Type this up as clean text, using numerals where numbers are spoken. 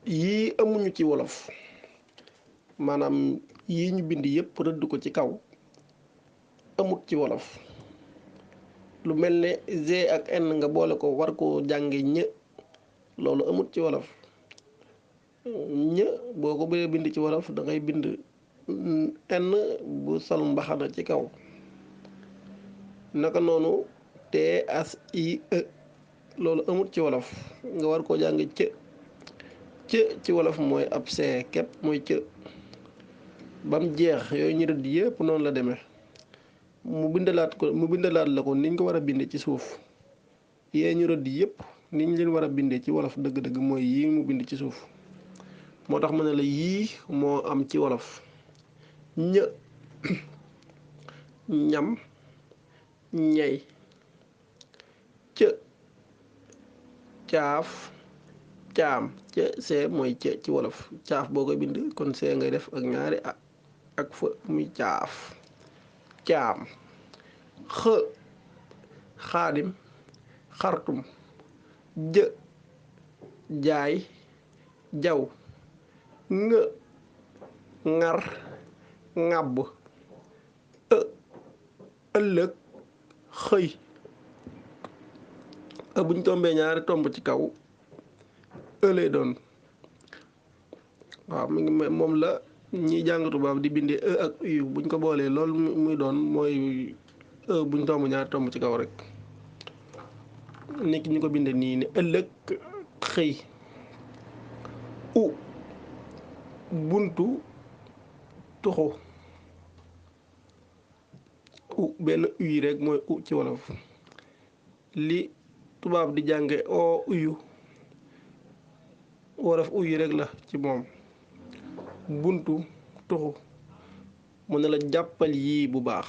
yii amuñu ci wolof maanaam yii ñu bind yépp rëdd ko ci kaw amut ci wolof lu mel ne G ak N nga boole ko war ko jànge ñë loolu amut ci wolof ñë boo ko bëggee bind ci wolof da ngay bind N bu sol mbaxana ci kaw naka noonu T as I E loolu amut ci wolof nga war koo jàng cë ci wolof mooy ab see képp mooy cë bam jeex yooyu ñu rëdd yépp noonu la demee mu bindalaat la ko niñ ko war a bindee ci suuf yee ñu rëdd yépp niñ leen war a bindee ci wolof dëgg-dëgg mooy yii mu bind ci suuf moo tax ma ne la yii moo am ci wolof ñë ñam ñey cë caaf caam ca see mooy cë ci wolof caaf boo koy bind kon see ngay def ak ñaari ak fa muy caaf caam xë xaadim xartum jë jaay jaw ngë ŋar ŋàbb ëllëg xëy buñ tombee ñaari tomb ci kaw lay doon waaw mi ngi moom la ñiy jàng tubaab di bindee ak u buñ ko boolee loolu muy doon mooy buñ tomb ñaari tomb ci kaw rek nekk ñu ko bindee nii ne ëllëg xëy u buntu tuxu u benn uyi rek mooy u ci wolof li tubaab di jànge o uyu wolof uyu rek la ci moom buntu tuxu mu ne la jàppal yii bu baax